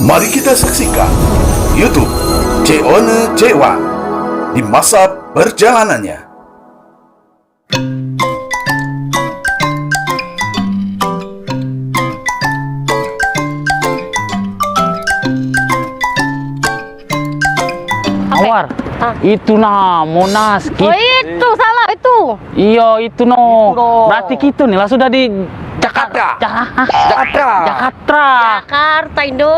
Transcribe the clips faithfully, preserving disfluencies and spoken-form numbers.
Mari kita saksikan YouTube Cek One Cek One di masa perjalanannya. Awar, itu nah Monas. Oh, itu salah itu. Iyo, itu no. Itu no. Berarti kita ni lah sudah di Jakarta. Jakarta. Jakarta. Jakarta. Jakarta, Indo.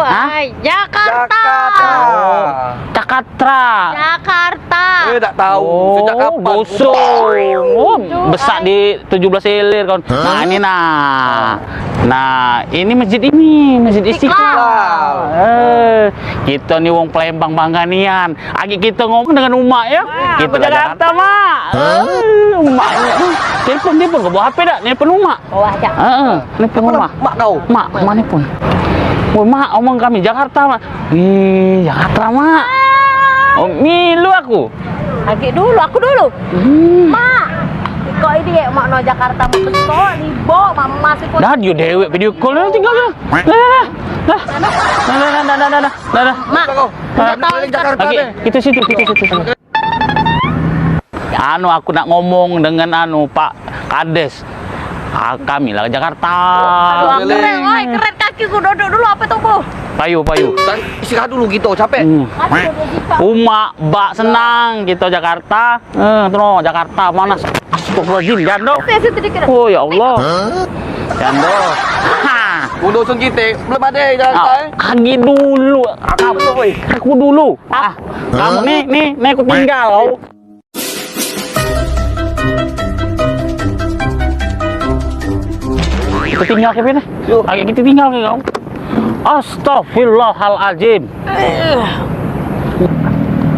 Hah? Ai, Jakarta. Jakarta. Oh, Jakarta. Jakarta. Eh, tak tahu. Oh, sejak kapan? Bosong. Oh, besak di tujuh belas Ilir kan. Nah, ini nah. Nah, ini masjid ini, Masjid Istiqlal. Istiqlal. Eh, kita ni wong Palembang bangga nian. Agi kita ngomong dengan umak ya. Kita Jakarta, Mak. Eh, umak. Telepon, telepon, kau bawa H P dak? Telepon umak. Wah, jak. Heeh, ni pun mak. Mak kau. Mak, mak ni pun. Woi, mak, omong kami Jakarta, mak. Ih, Jakarta, mak. Oh, milu aku. Agek dulu, aku dulu. Hmm. Mak. Kok ini ya, mak no Jakarta, mak besok, libok, mak masih pun. Dah, dia dewek video call ni tinggal dah. Dah, dah, dah. Dah, dah, dah, dah, dah, dah. Dah, dah. Mak, kau. Dah, dah, dah, Jakarta. Agek, deh. Kita situ, kita situ. Anu, aku nak ngomong dengan anu, Pak Kades. Ah, kami lah ke Jakarta. Wah, keren, woi, keren kaki ku duduk dulu apa tuh, Bu? Payu, payu. Tan-, istirahat dulu kita, capek. Hmm. Umak, bak senang kita Jakarta. Eh, tu no, Jakarta panas. Astagfirullahaladzim, jando. Saya situ dikit. Oh, ya Allah. Jando. Ha. Udah usung kita, belum ada Jakarta, eh. Agi dulu. Aku, woi. Aku dulu. Ah, kamu ni, ni, ni aku tinggal kau. Kita tinggal ke mana? Yuk. Agak kita tinggal ke kau. Astagfirullahalazim.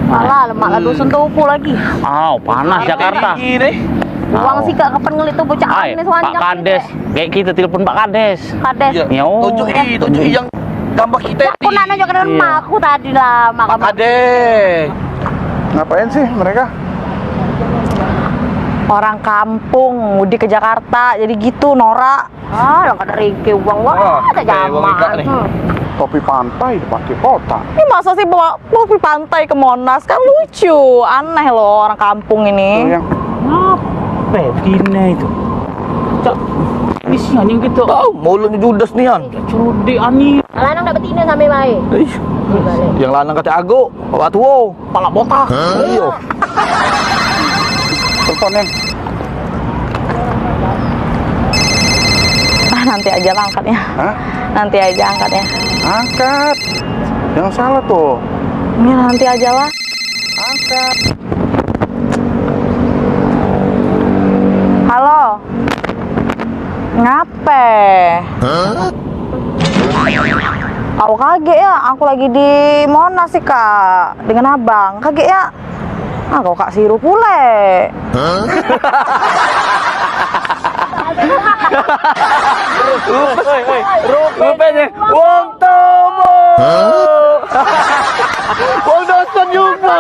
Alah, lemak lah dusun tuku lagi. Aw, panas Jakarta. Tinggi deh. Uang sih gak kapan ngelit tuh bocah. Ai, aneh Pak Kades. Kayak kita telepon Pak Kades. Kades. Iya. Yo. Tunjuk i, tunjuk i yang gambar kita. Aku nak nunjuk ke mak aku tadi lah, mak. Pak Kades. Ngapain sih mereka? Orang kampung mudik ke Jakarta, jadi gitu norak. Ah, lah kada rike uang, wah, tak jaman. Hmm. Topi pantai dipakai kotak. Ini masa sih bawa topi pantai ke Monas? Kan lucu, aneh loh orang kampung ini. Itu yang ngape betina itu? Cak, ini sih anjing gitu. Tahu, mulutnya judes nian. Cak cerudi ani. Lanang dak betina sampai bae. Ih, yang lanang kata agok, awak tua. Pala botak. Iyo. Telepon, Neng. Ah, nanti aja lah angkatnya. Hah? Nanti aja angkatnya. Angkat. Jangan salah tuh. Ini nanti aja lah. Angkat. Halo. Ngape? Kau kagek ya, aku lagi di Monas sih, Kak, dengan abang. Kagek ya? Ah, kau Kak Siru pule. Rupanya wong tomo. Wong dosen juga.